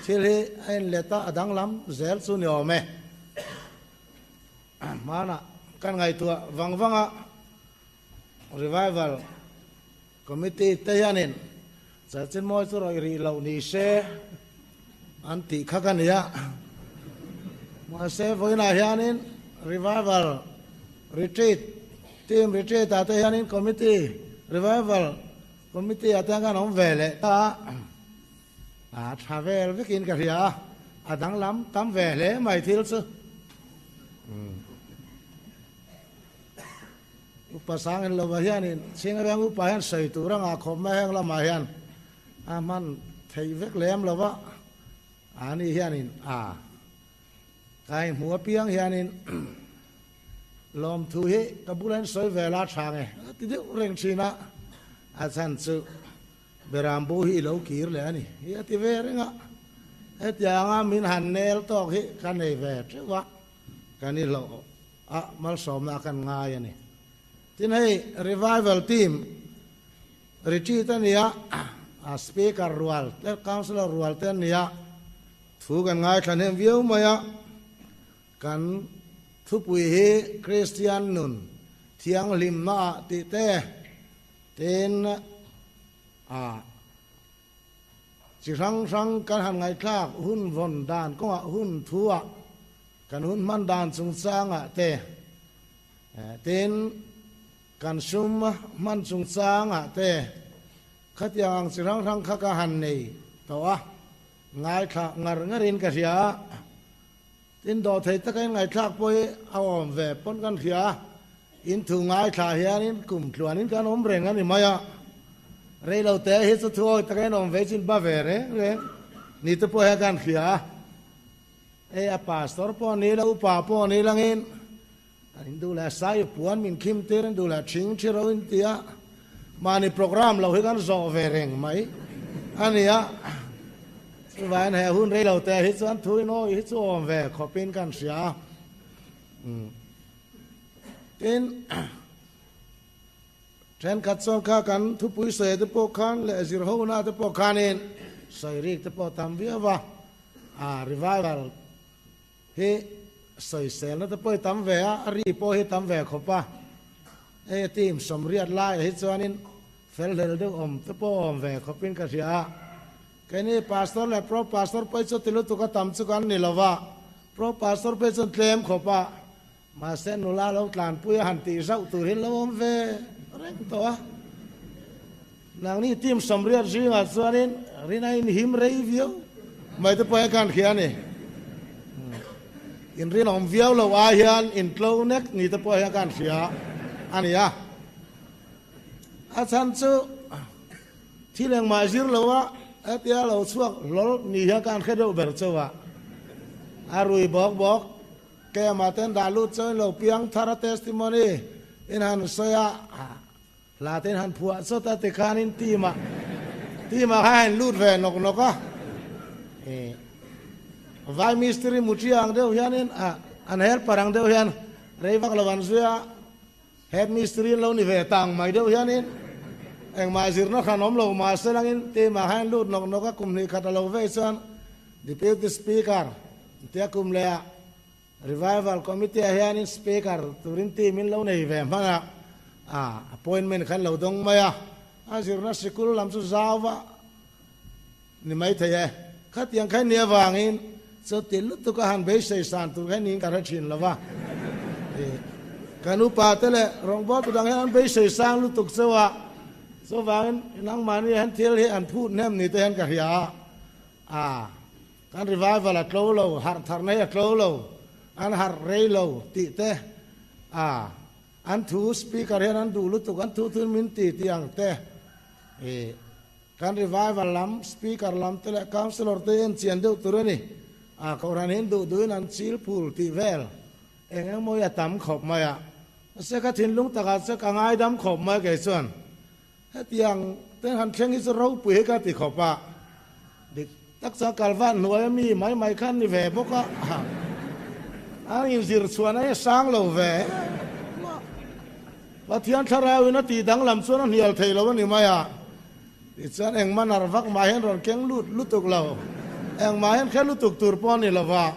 Thil hi a inlet a, a danglam zel chu ni awm e. Hmanah kan ngaihtuah vang vang a, Revival Committee te hianin Chanchin Mawi chu rawih rih loh ni se an tih kha ka ni a. Mahse vawiinah hianin Revival Retreat Team Retreat ah te hianin Committee Revival Committee ah te hian kan awm ve leh ta a. A tha vel vekin ka hria a, a danglam tam ve hle mai thil chu. Upa Sangin lova hianin Chhingreng upa hian sawi tur a ngah khawp mai heng lamah hian a hman theih vek lem lo va, a ni hianin a kai hmu apiang hianin lawmthu hi ka bula in sawi vel a tha nge a ti deuh reng thin a, a chhan chu Beram bo hi i lo kir leh a ni hi a ti ve reng a, hetianga min han nel tawk hi ka nei ve teuh a, kan i hlauh a, malsawmna a kan ngai a ni. Tin hei Revival Team retreat a ni a, a Speaker rual te Councillor rual te an ni a, thu kan ngaithla hnem viau mai a, kan thupui hi Kristian nun thianghlimna ah tih te, Tin, a chi hrang hrang kan han ngaihthlak hun vawn dan kawngah hun thuah kan hun hman dan chungchangah te, tin, kan sum hman chungchangah te khatiang ang chi hrang hrang kha ka han nei tawh a, ngaithla ngar ngarin ka hria a. Tin, dawhthei taka in ngaihthlak pawh hi a awm ve pawn kan hria a, in thu ngaithla hianin kum tluanin kan awm reng a ni mai a, rei lo te hi chu thuawi taka in awm ve chin ba ve reng reng ni te pawh hian kan hria a, hei a pastor pawh ni la upa pawh ni langin an duh leh sai puan min khim tir an duh leh thing thi ro in ti a, mahni program lo hi kan zawh ve reng mai a ni a, chuvangin he hun rei lo te hi chuan thu in awi hi chu awm ve khawpin kan hria a. Tin, thenkhat chuan kha kan thupui sawi te pawh khan leh zir hona te pawh khanin sawi rik te pawh tam viau va, a revival Hi sawiselna te pawh hi tam ve a, a ri pawh hi tam ve khawp a. Hei a team sawmriat laiah hi chuanin fel hlel deuh awm te pawh awm ve khawpin ka hria a. Keini Pastor leh Pro Pastor pawh hi chu ti lutuk a tam chu kan ni lo va, Pro Pastor pawh hi chuan tlem khawp a, mahse nula lo tlanpui a han tih zauh tur hi lo awm ve reng tawh a. Nangni team sawmriat zingah chuanin rina in him rei viau mai te pawh hi khan hria a ni. In rinawm viau lo ai hian in tlo nek ni te pawh hian khan hria a ni a. A chhan chu thil engmah zir lo a hetia lo chhuak hlawl ni hian khan hre deuh ber chauh a. A rui bawk bawk kemah ten dah lut chauhin lo piang thar a testimony in han sawi a. Hla te in han phuah chawt a tikhanin team ah team ah khan a in lut ve nawk nawk a, ih vai mistiri muthi ang deuh hianin ah an helper ang deuh hian rei vak lo an zui a, head mistiri an lo ni ve ta ang mai deuh hianin engmah zirna hran awm lo mahse langin team ah khan a in lut nawk nawk a, kum hnih khat a lo vei chuan deputy speaker tia kum leh ah Revival Committee ah hianin Speaker turin team in lo nei ve hman a, a appointment khan lo dawng mai a, a zirna sikul lam chu zau va ni mai thei e. Khatiang kha ni avangin chuti lutuk a han beisei san tur kha niin ka hre thin lo va. Kan upa te leh rawngbawltu dang hian an beisei sang lutuk chauh a, chuvangin nangmahni hian thil hi an phut hnem ni te hian ka hria a. A. Kan revival a tlo lo, harh tharna hi a tlo lo, an harh rei lo tih te, a an thu speaker hian an duh lutuk, an thu thun min ti tih ang te, i kan revival lam speaker lam te leh councillor te en chian deuh tur a ni, a kohhran hian duh duhin an chil phul tih vel eng eng maw hi a tam khawp mai a, mahse ka thinlung takah chuan ka ngaidam khawp mai kei chuan. Hetiang te han thleng hi chu ropui hi ka ti khawp a, dik tak chuan Kalvan hnuaia mi mai mai khan ni ve bawk a, an inzir chhuan a sang lo ve. Pathian thlarauin a tih danglam chuan a hnial thei lo a ni mai a, tichuan engmah nar vak mah hian rawn keng lut lutuk lo. Engmah hian hre lutuk tur pawh a ni lo va,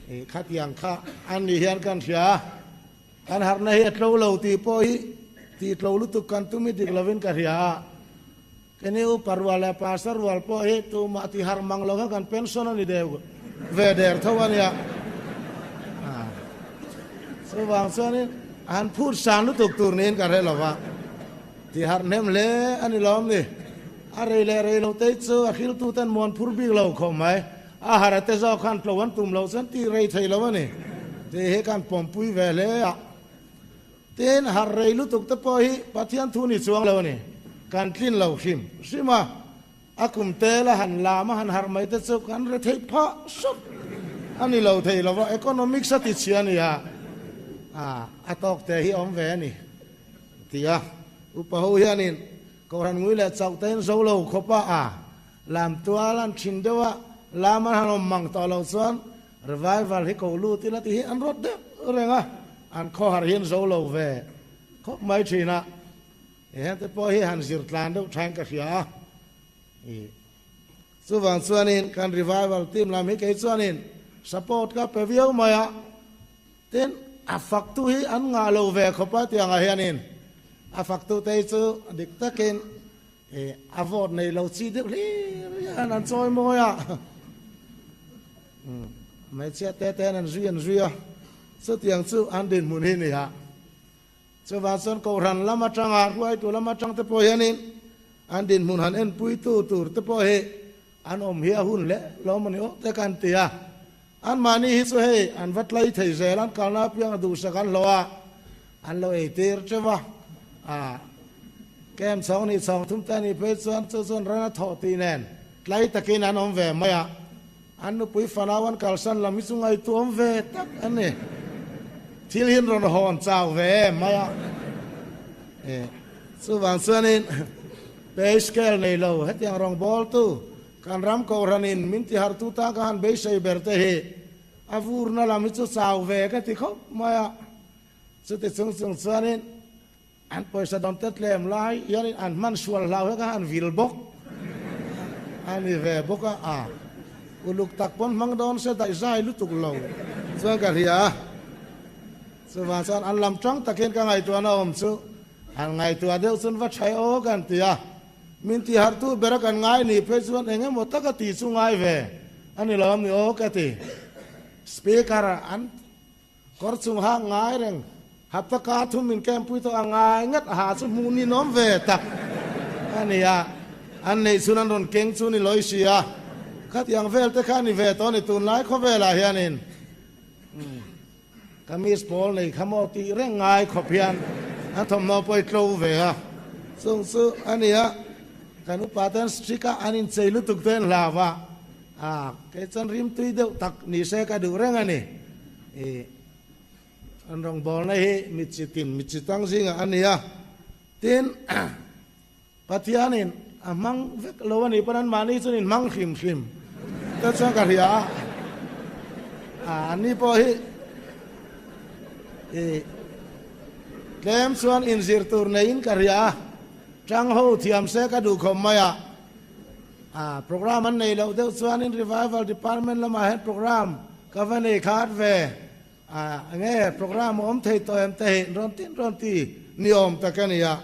i khatiang kha an nih hian kan hria a, kan harhna hi a tlo lo tih pawh hi tih tlo lutuk kan tum hi dik lovin ka hria a. Keni upa rual leh pastor rual pawh hi tumah ti harh mang lo kha kan pension a ni deuh ve der tho a nia. Chuvang chuanin han phut san lutuk tur niin ka hre lo va, ti harh hnem hle a ni lawm ni. A rei leh rei lo te chu a hriltuten muan phur bik lo khawp mai. A harh a te zawk khan tlo an tum loh chuan tih rei thei lo a ni tih hi kan pawmpui ve hle a. Tin, harh rei lutuk te pawh hi Pathian thu ni chuang lo a ni. Kan tlin lo hrim hrim a, a kum tel a han lam a han harh mai te chu kan re theih phah sawt a ni lo thei lo va, economics a ti chhia a ni a, a tawk te hi awm ve a ni ti a. Upa ho hianin Kohhran ngui leh chauh te in zo lo khawp a, a lam tual an thin deuh a, lam an han awm mang tawh lo chuan Revival hi ko lut ila tih hi an rawt deuh reng a, an khawhar hi an zo lo ve khawp mai thin a, hengte pawh hi han zir tlan deuh thain ka hria a, chuvang chuanin kan revival team lam hi kei chuanin support ka pe viau mai a, tin a faktu hi an ngah lo ve khawp a tiangah hianin a faktu te hi chu dik takin a vote nei lo chi deuh hlir hian an chawi mawi a. Hmeichhia te ten an zui an zui a, chutiang chu an dinhmun hi ni a. Chuvang chuan Kohhran lam atanga hruaitu lam atang te pawh hianin an dinhmun han enpuitu tur te pawh hi an awm hi a hun hle lo maw ni aw te kan ti a. Anmahni hi chu hei an va tlai thei zel, an kalna apiang a duhsak an hlawh a, an lo eitir teuh a. Camp chhawng nih chhawng thum te anih phei chuan chu chuan ran a thawh tih nen tlai takin an awm ve mai a. An nupui fanau an kalsan lam hi chu ngaihtuah awm ve tak a ni. Thil hi an rawn hawn chau ve em mai a. Chuvang chuanin pay scale nei lo hetiang rawngbawltu kan ram kohhranin min tihartu ta ka han beisei ber te hi a vurna lam hi chu chau ve ka ti khawp mai a. Chuti chung chung chuanin An pawisa dawn te tlem lai hianin an hman sual hlau hi ka han vil bawk a ni ve bawk a, a uluk tak pawn hmang dawn se daih zai lutuk lo chuan ka hria a, chuvang chuan an lam tang takin ka ngaihtuahna awm chu han ngaihtuah deuh chuan va tha e aw kan ti a, min tihharhtu bera kan ngai nih phei chuan eng emaw taka tih chu ngai ve a ni lo am ni aw ka ti. Speaker an. Kawr chung hak ngai reng, hapta ka thum in campui tawh a ngai ngat a ha chu hmuh ninawm ve tak a ni a, an neih chhun an rawn keng chu ni lawi si a, khatiang vel te kha a ni ve tawh a ni tunlai khawvelah hianin kamis pawl nei kha maw tih reng ngai khawp hian an thawmhnaw pawh i tlo ve a, chung chu a ni a, kan upa ten strict a an inchei lutuk te an hlau a. A, kei chuan rimtui deuh tak ni se ka duh reng a ni. I an rawngbawlna hi mi chi tin, mi chi tang zingah a ni a. Tin, Pathianin a hmang vek lo a nih pawn anmahni chuan in hmang hrim hrim te chuan ka hria a. A, anni pawh hi i tlem chuan inzir tur neiin ka hria a. Tang ho thiam se ka duh khawp mai a. A program an nei loh deuh chuanin Revival Department lamah hian program ka va nei khat ve a, enge program a awm thei tawh em te hi rawn tin rawn ti ni awm tak a ni a,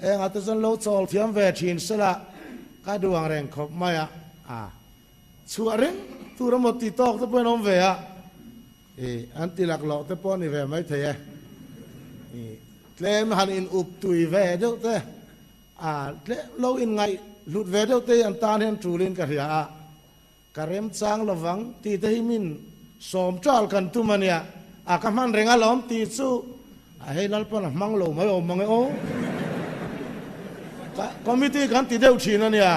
engah te chuan lo chawl thiam ve thin sela ka duh ang reng khawp mai a, a chhuah reng tur emaw ti tawk te pawhin awm ve a, i an ti laklawh te pawh a ni ve maithei e, i tlem han in up tui ve deuh te. A tlem lo in ngaih hlut ve deuh te hi an tan hian tulin ka hria a, ka remchang lovang tih te hi min sawm ṭal kan tum a nia, a ka hman reng alawm tih chu a hei Lalpan a hmang lo mai awm mang e aw. Ka committee kan ti deuh ṭhin a nia,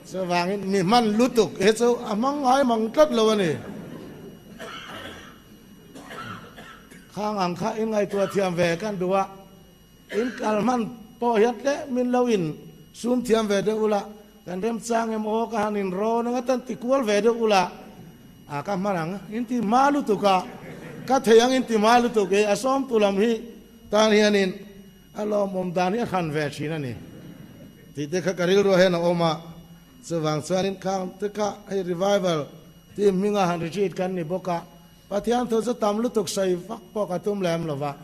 chuvangin mi hman lutuk hi chu a hmang ngai mang tlat lo a ni. Khang ang kha in ngaihtuah thiam ve kan duh a. In kal hman pawh hian tlem min lo in sum thiam ve deuh ula, kan remchang em aw ka han in rawn anga tan ti kual ve deuh ula, a ka hman ang in ti hma lutuk a, ka thei ang in ti hma lutuk e, a sawmtu lam hi tan hianin a lawmawm dan hi a hran ve thin a ni tih te kha ka rilruah hian a awm a. Chuvang chuanin khang te kha hei revival team hminga han retreat kan ni bawk a, Pathian thu chu tam lutuk sawi vak pawh ka tum lem lo va,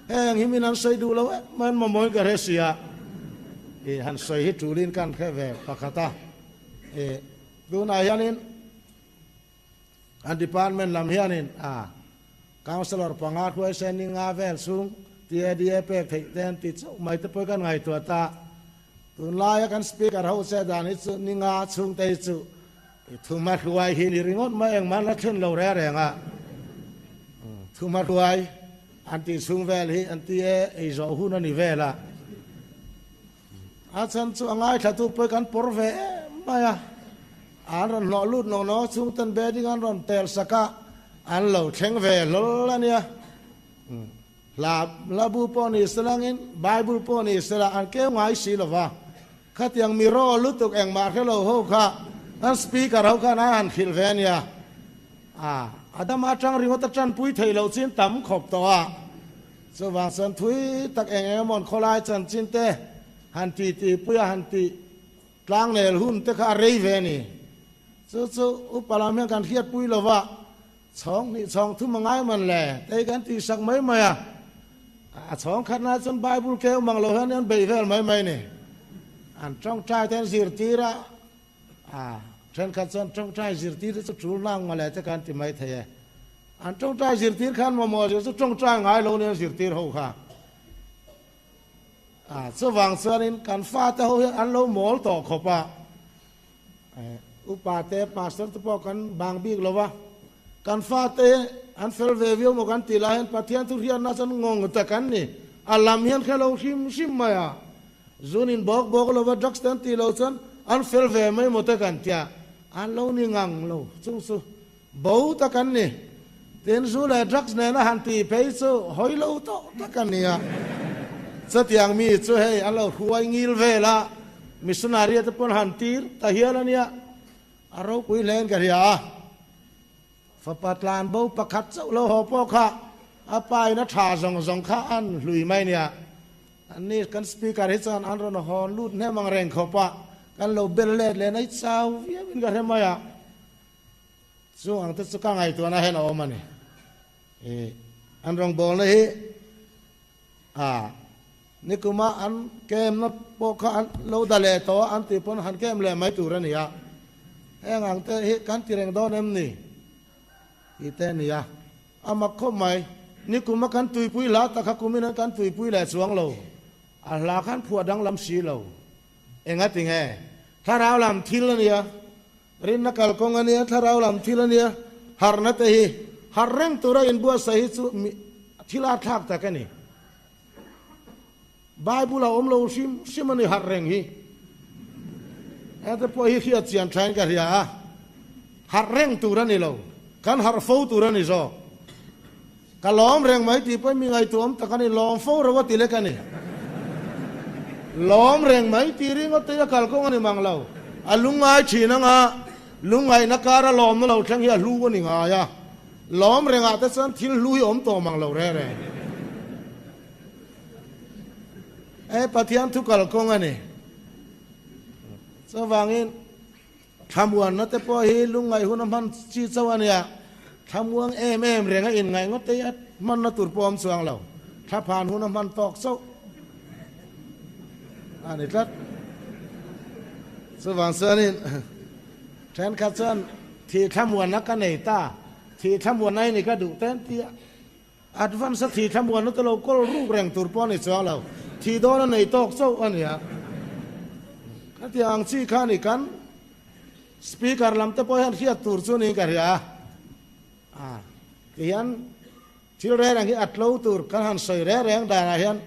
heng hi min han sawi duh lo em mai an mamawhin ka hre si a, i han sawi hi tulin kan hre ve pakhat a, i tunah hianin an department lam hianin a councillor panga hruaisen ni nga vel chhung TADA pek theih te an ti chauh mai te pawh kan ngaihtuah ta. Tunlaia kan speaker ho che dan hi chu ni nga chhungte hi chu i thuma hruai hi ni ringawt mai engmah an la thlen lo reng reng a. Thuma hruai an tih chhung vel hi an ti e, ei zawh hun a ni vel a. A chhan chu a ngaithlatu pawh kan pawr ve em mai a. An rawn hlawh lut nawk nawk chhungten bedding an rawn tel sak a, an lo thleng ve hlawl a nia. Hla hla bu pawh ni selangin Bible pawh ni sela an keu ngai si lo va. Khatiang mi raw lutuk engmah hre lo ho kha an speaker ho khan a han hrilh ve a nia. A Adama atang ringawt a tanpui theih loh chin tam khawp tawh a. Chuvang chuan thui tak eng eng emawn khawlai chanchin te han ti ti pui a han ti tlangnel hun te kha a rei ve a ni. Chu chu upa lam hian kan hriatpui lo va. Chhawng hnih chhawng thum a ngai man le, tei kan tih sak mai mai a. A chhawng khatna chuan Bible keu mang lo hian an beih vel mai mai ni. An tawngtai te an zirtir a, a thenkhat chuan tawngtai zirtir te chu tul nang mawle te kan ti mai thei e. An tawngtai zirtir khan mamawh zir chu tawngtai ngai lo nia zirtir ho kha. A chuvang chuanin kan fate ho hian an lo mawl tawh khawp a. Upa te pastor te pawh kan bang bik lo va, kan fate an fel ve viau maw kan tih lai hian Pathian thu hriatna chuan ngawng tak an ni. A lam hian hre lo hrim hrim mai a, zun in bawk bawk lo va, drugs te an tih loh chuan an fel ve mai maw te kan tia, an lo ni ngang lo chung chu bo tak an ni. Tin, zu leh drugs nena han tih phei chu hawi lo tawh tak a nia. Chutiang mi chu hei an lo hruai ngil vel a, missionary te pawn han tir ta hial a nia. A ropui hlein ka hria a. Fapa tlan bo pakhat chauh lo haw pawh kha a pa in a tha zawng zawng kha an hlui mai nia. Anni kan speaker hi chuan an rawn hawn lut hnem ang reng khawp a, kan lo bel let leh nai chau viau in ka hre mai a. Chung ang te chu ka ngaihtuahna hian a awm a ni. I an rawngbawlna hi a nikuma an kemna pawh kha an lo da leh tawh a, an tih pawn han kem leh mai tur a ni a. Heng ang te hi kan ti reng dawn em ni? Tih te a ni a. A mak khawp mai. Nikuma kan tuipui hla tak kha kumin an kan tuipui leh chuang lo. A hla khan phuah danglam si lo. Engatinge? Thlarau lam thil a nia. Rinna kalkawng a nia, thlarau lam thil a nia, harhna te hi harh reng tura inbuatsaih hi chu thil a thlak tak a ni. Bible a awm lo hrim hrim a ni harh reng hi. Hete pawh hi hriat chian thain ka hria a, harh reng tur a ni lo, kan harh fo tur a ni zawk. Ka lawm reng mai tih pawhin mi ngaihtuah awm tak a ni, lawm fo ro a ti lek a ni. Lawm reng mai tih ringawt te hi a kalkawng a ni mang lo. A lungngai thin anga lungngaihna kara lawmna lo thleng hi a hlu a ni ngai a. Lawm rengah te chuan thil hlu hi awm tawh mang lo reng reng. E Pathian thu kalkawng a ni. Chuvangin Thlamuanna te pawh hi lungngaih hun a hman chi chauh a nia, thlamuang em em reng a inngaih ngawt te hi a hmanna tur pawh a awm chuang lo, thlaphan hun a hman tawk chauh a ni tlat. Chuvang chuanin thenkhat chuan thih thlamuanna ka nei ta, thih thlamuanna hi ni ka duh te an ti a, advance a thih thlamuanna te lo kawl ruk reng tur pawh a ni chuang lo, thih dawn a nei tawk chauh a nia. Khatiang ang chi kha ni kan Speaker lam te pawh hian hriat tur chu niin ka hria a, a tihian thil reng reng hi a tlo tur kan han sawi reng reng danah hian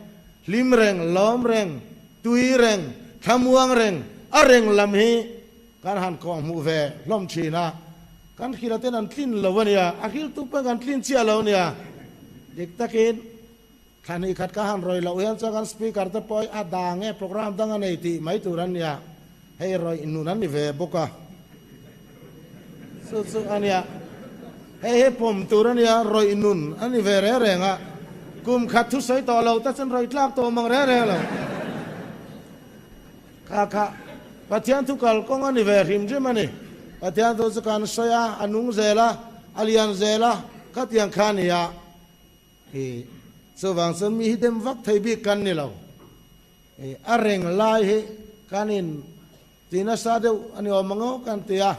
hlim reng, lawm reng, tui reng, thlamuang reng, a reng lam hi Kan han kawng hmuh ve hlawm thin a, kan hrilh ten an tlin lo a nia, a hriltu pawhin kan tlin chiah lo a nia. Dik takin thla hnih khat ka han rawih loh hian chuan kan speaker te pawh hi a dang e, program dang a nei tih mai tur an nia, hei rawih nun an ni ve bawk a. Chu chu a nia, hei hi pawm tur a nia, rawih nun a ni ve reng reng a, kum khat thusawi tawh lo te chuan rawih tlak tawh mang reng reng lo. Kha kha. Pathian thu kalkawng a ni ve hrim hrim a ni. Pathian thu chu kan sawi a, a nung zel a, a lian zel a, khatiang kha a ni a. I chuvang chuan mi hi dem vak thei bik kan ni lo. I a reng lai hi kan in ti nasa deuh a ni awm ang aw kan ti a.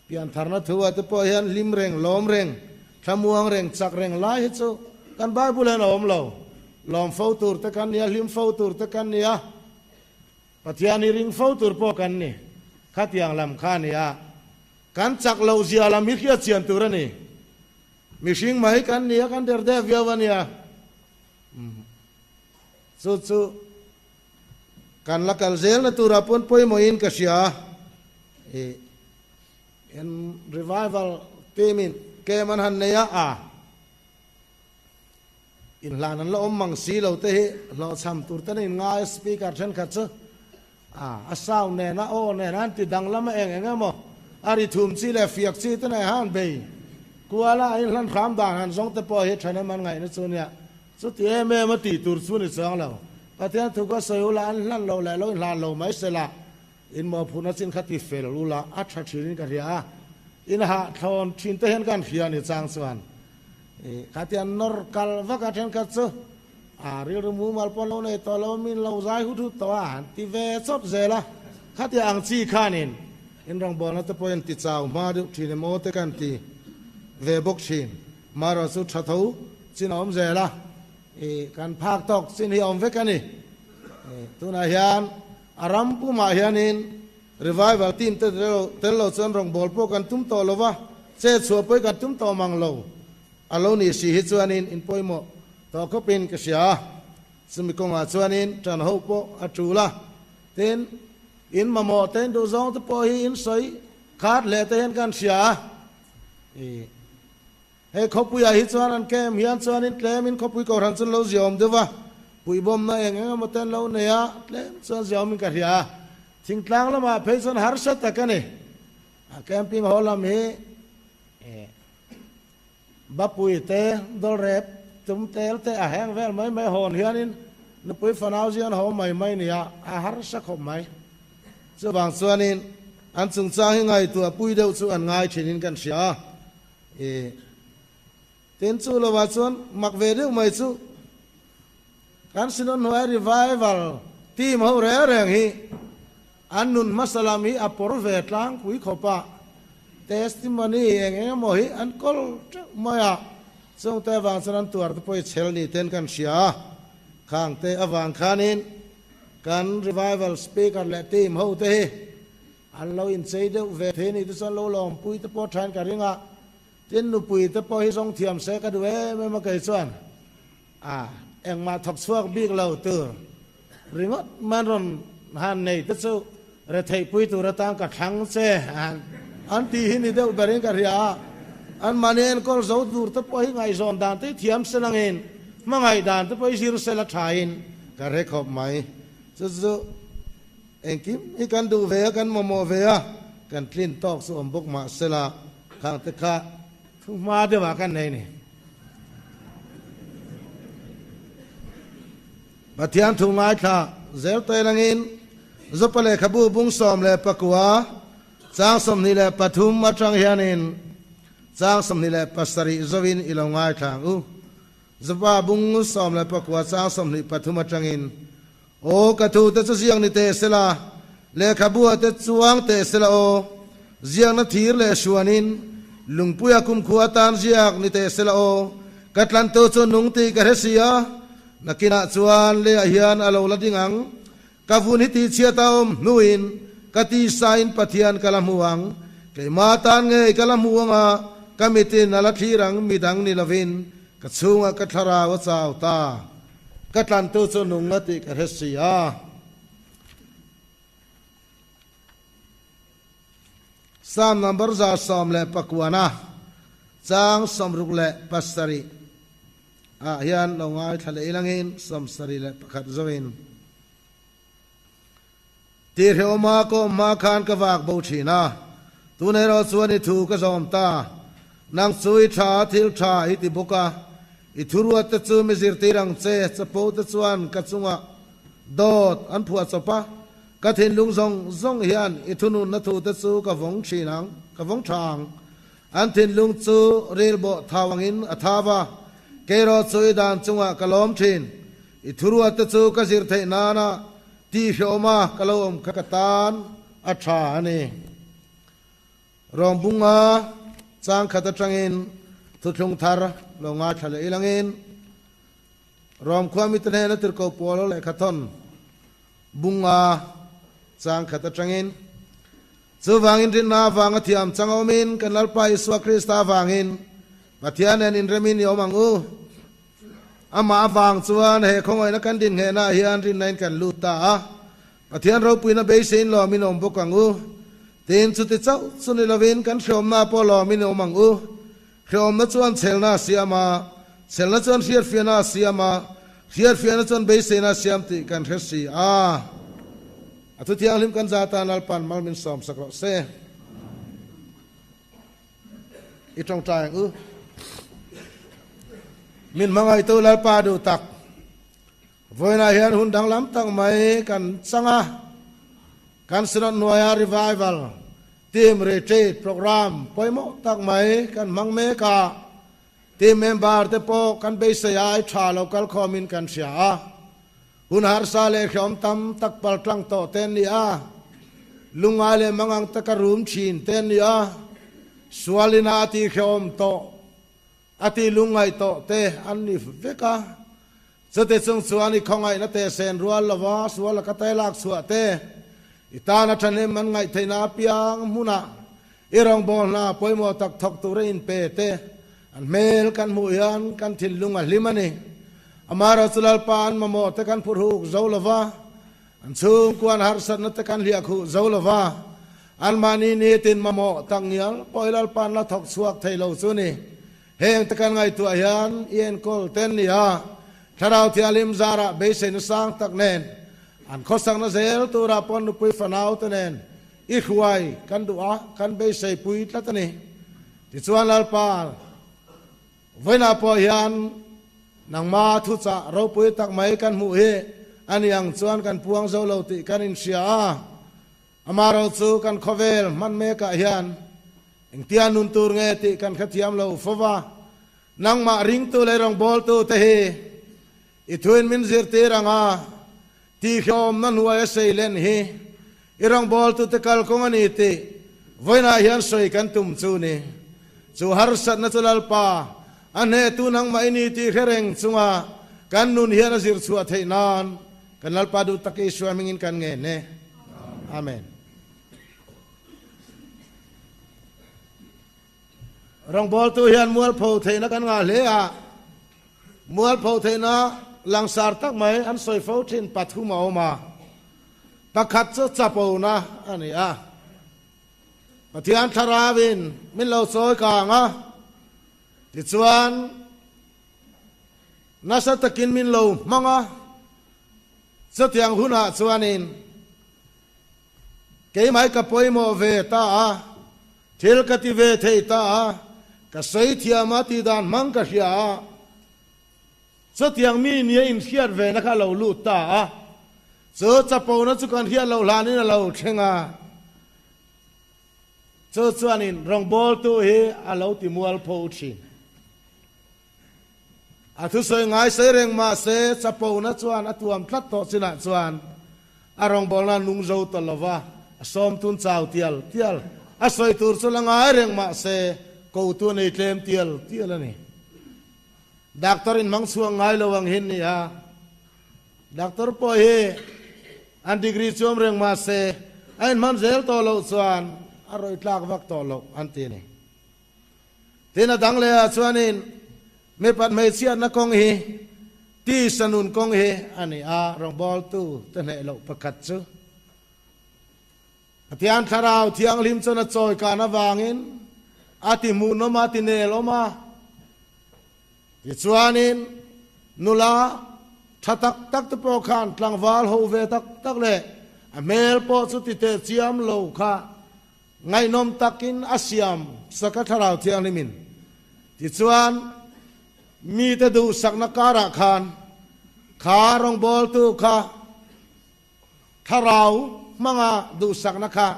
Piantharna thu ah te pawh hian hlim reng, lawm reng, thlamuang reng, chak reng lai hi chu kan Bible hian a awm lo. Lawm fo tur te kan ni a, hlim fo tur te kan ni a, Pathian hi ring fo tur pawh kan ni. Khatiang lam kha a ni a, kan chak loh zia lam hi hriat chian tur a ni. Mihring mai kan ni a, kan der deuh viau a nia. Chu chu kan la kal zelna turah pawn pawimawhin ka hria. I en revival team in camp an han nei a, a inhlan an la awm mang si lo te hi hlawhchham tur ten a inngai a, speaker thenkhat chu a a sound nen a aw nen a an ti danglam a eng eng emaw a ri thum chi leh fiak chi te nei han bei kual a, a inhlan hram dan han zawng te pawh hi thenem an ngaihna chu nia. Chuti em em a tih tur chu ni chuang lo. Pathian thu ka sawi ula an hlan lo leh lo inhlan lo mai se la, in mawhphurhna chin kha ti fel ula a tha thin in ka hria a, in hah thlawn thin te hian kan hria ni chang chuan i khatiang nawr kal vak a thenkhat chu a rilru mumal pawh lo nei tawh lo min lo zai hut hut tawh a han ti ve chawp zel a, khatiang ang chi khanin in rawngbawlna te pawhin ti chau hma deuh thin emaw te kan ti ve bawk thin. Marawh chu tha tho chin a awm zel a, i kan phak tawk chin hi a awm vek a ni. Tunah hian a ram pumah hianin revival team te tel lo chuan rawngbâwl pawh kan tum tawh lo va, chet chhuah pawh hi kan tum tawh mang lo. A lo nih si hi chuanin in pawimawh tawh khawpin ka hria a, chumi kawngah chuanin ṭan ho pawh a ṭul a, tin, in mamawh te in duhzawng te pawh hi in sawi khat hle te hian kan hria a. I Hei khawpuiah hi chuan an camp hian chuanin tlemin khawpui kohhran chu an lo ziaawm deuh va, puihbawmna eng eng emaw te an lo nei a, tlem chuan ziaawmin ka hria a. Thingtlang lamah phei chuan harsa tak a ni. A camping hall lam hi Bapui te, Dawlrep tum tel te a heng vel mai mai hawn hianin nupui fanau zian haw mai mai nia a harsa khawp mai. Chuvang chuanin an chungchang hi ngaihtuah pui deuh chu an ngai thinin kan hria a. I tin chu lovah chuan mak ve deuh mai chu kan Synod hnuai revival team ho reng reng hi an nun hmasa lam hi a pawr ve tlangpui khawp a, testimony eng eng emaw hi an kawl teuh mai a, chungte avang chuan an tuar te pawh i chhel ni ten kan hria a, khangte avang khanin kan revival speaker leh team ho te hi An lo inchei deuh ve thei anih te chuan lo lawmpui te pawh thain ka ring a, tin nupui te pawh hi zawng thiam se ka duh em em a kei chuan a engmah thawk chhuak bik lo tur ringawt man rawn han nei te chu retheihpui tur atan ka thlang che an tih hi ni deuh berin ka hria a, an mahni enkawl zo tur te pawh hi ngaihzawn dan te hi thiam se langin hmangaih dan te pawh hi zir se la thain ka hre khawp mai chu chu. Engkim hi kan duh ve a, kan mamawh ve a, kan tlin tawk chu awm bawk mah sela, khang te kha thu hma deuhah kan nei ni. Pathian thu ngaithla zel te langin Zopa lehkhabu bung 19, chang 23 atang hianin chang 27 zoin i lo ngaithla ang u. Zopa bung 19 chang 23 atangin Aw, ka thu te chu ziak ni teh sela, lehkhabu ah te chuang teh sela aw, ziakna thir leh hruanin lungpuia kumkhua atan ziak ni teh sela aw, ka tlantu chu nung tih ka hre si a, nakinah chuan leiah hian a lo la ding ang, ka vun hi tihchhiat a awm hnuin ka tisain Pathian ka la hmu ang, keimah tan ngei ka la hmu ang a, ka mitin a la thlir ang midang ni lovin ka chhungah ka thlarau a chau ta. Ka tlantu chu nung a tih ka hre si a. Psalm number 119 chang 67 ah hian lo ngaithla leh ilangin 71 zoin Tihreawma ka awm hma khan ka vak bo thin a, tun erawh chuan i thu ka zawm ta. Nang chu i tha a, thil tha i ti bawk a, i thuruat te chu mi zirtir ang che, chapo te chuan ka chungah dawt an phuah chawp a. Ka thinlung zawng zawng hian i thununna thute chu ka vawng thin ang, ka vawng tha ang. An thinlung chu rilbawh thau angin a thau a, kei erawh chu i dan chungah ka lawm thin. I thuruatte chu ka zir theih nana tihhrehawma ka lo awm kha ka tan a tha a ni. Rawngbunga chang khat atangin thuthlung thar lo ngaithla leh ilangin Rom khua mite hnena tirhkoh pawl lehkhathawn bunga chang khat atangin, Chuvangin rinna avanga thiam chang awmin kan Lalpa Isua Krista avangin Pathian nen inremin i awm ang u. Amah avang chuan he khawngaihna kan din nghehnah hian rinnain kan lut ta a, Pathian ropuina beiseiin lawmin awm bawk ang u. Tin, chuti chauh chu ni lovin kan hreawmna pawh lawmin i awm ang u. Hreawmna chuan chhelna a siam a, chhelna chuan hriatfiahna a siam a, hriatfiahna chuan beiseina a siam tih kan hre si a. A thu thianghlim kan za atan Lalpa'n mal min sawmsak rawh se. I tawngtai ang u. Min hmangaihtu Lalpa duh tak, vawiinah hian hun danglam tak mai kan chang a, kan Synod hnuaia Revival Team Retreat Programme pawimawh tak mai kan hmang mek a, team member te pawh kan beisei ai tha lo kal khawmin kan hria a, hun harsa leh hreawm tam tak pal tlang tawh te an ni a, lungngai leh mangang taka rum thin te an ni a, sualina a tih hreawm tawh a tih lungngaih tawh te an ni vek a. Chute chung chuan i khawngaihna te sen rual lova sual a ka tai lak chhuah te, i tana thahnem an ngaih theihna apiang hmunah i rawngbâwl hna pawimawh tak thawk tura inpe te an hmel kan hmuh hian kan thinlung a hlim a ni. Amaherawhchu chu Lalpa an mamawh te kan phurhuk zo lova, an chhungkuan harsatna te kan hliah khuh zo lova, anmahni nitin mamawh tak ngial pawh i Lalpa an la thawk chhuak thei lo chu ni. Heng te kan ngaihtuah hian i enkawl ten ni a, Thlarau Thianghlim zarah beiseina sang tak nen an khawsakna zel turah pawn nupui fanau te nen i hruai kan duh a, kan beisei pui tlat a ni. Tichuan Lalpa, vawiinah pawh hian nangma thuchah ropui tak mai kan hmuh hi a ni ang chuan kan puang zo lo tih kan inhria a, Amaherawh chu kan khawvel hman mekah hian engtia nun tur nge tih kan hrethiam lo fo va, nangmah ringtu leh rawngbawltu te hi i thuin min zirtir ang a, tihhlawmna hnuaia sei len hi i rawngbawltu te kalkawng a ni tih vawiinah hian sawi kan tum chu ni. Chu harsatna chu Lalpa a hnehtu nangmah i ni tih hre reng chunga kan nun hian a zir chhuah theih nan Kan Lalpa duh tak Isua hmingin kan ngen e. Amen. Rawngbawltu hian mualpho theihna kan ngah hle a, mualpho theihna langsar tak mai an sawi fo thin pathum a awm a. Pakhat chu chapona a ni a. Pathian thlarauin min lo chawi kang a, tichuan Nasa takin min lo hmang a, chutiang hunah chuanin keimah ka pawimawh ve ta a, thil ka ti ve thei ta a, ka sawi thiam a tih dan hmang ka hria a, chutiang mi nia inhriat vena kha a lo lut ta a, chu chapona chu kan hriat loh hlanin a lo thleng a, chu chuanin rawngbawltu hi a lo ti mualpho thin. A thusawi ngaisai reng mah se chapona chuan a tuam tlat tawh chinah chuan a rawngbawlna a nung zo ta lo va, a sawmtun chau tial tial. A sawi tur chu la ngai reng mah se kotu a nei tlem tial tial a ni. Doctor in hmang chhuak ngai lo ang hin ni a, doctor pawh hi an degree chuam reng mah se a inhman zel tawh loh chuan a rawih tlak vak tawh loh an ti a ni. Tin a dang leh ah chuanin mipat hmeichhiatna kawng hi tisa nun kawng hi a ni a, rawngbawltu te hneh loh pakhat chu Pathian Thlarau Thianghlim chuan a chawi kan avangin a ti hmuhnawm a, ti nel awm a. Tichuanin nula tha tak tak te pawh khan tlangval ho ve tak tak leh a hmel pawh chu ti teh chiam lo kha Ngaihnawm takin a siam sak a Thlarau Thianghlimin. Tichuan, mite duhsakna karah khan kha rawngbawltu kha Thlarau hmanga duhsakna kha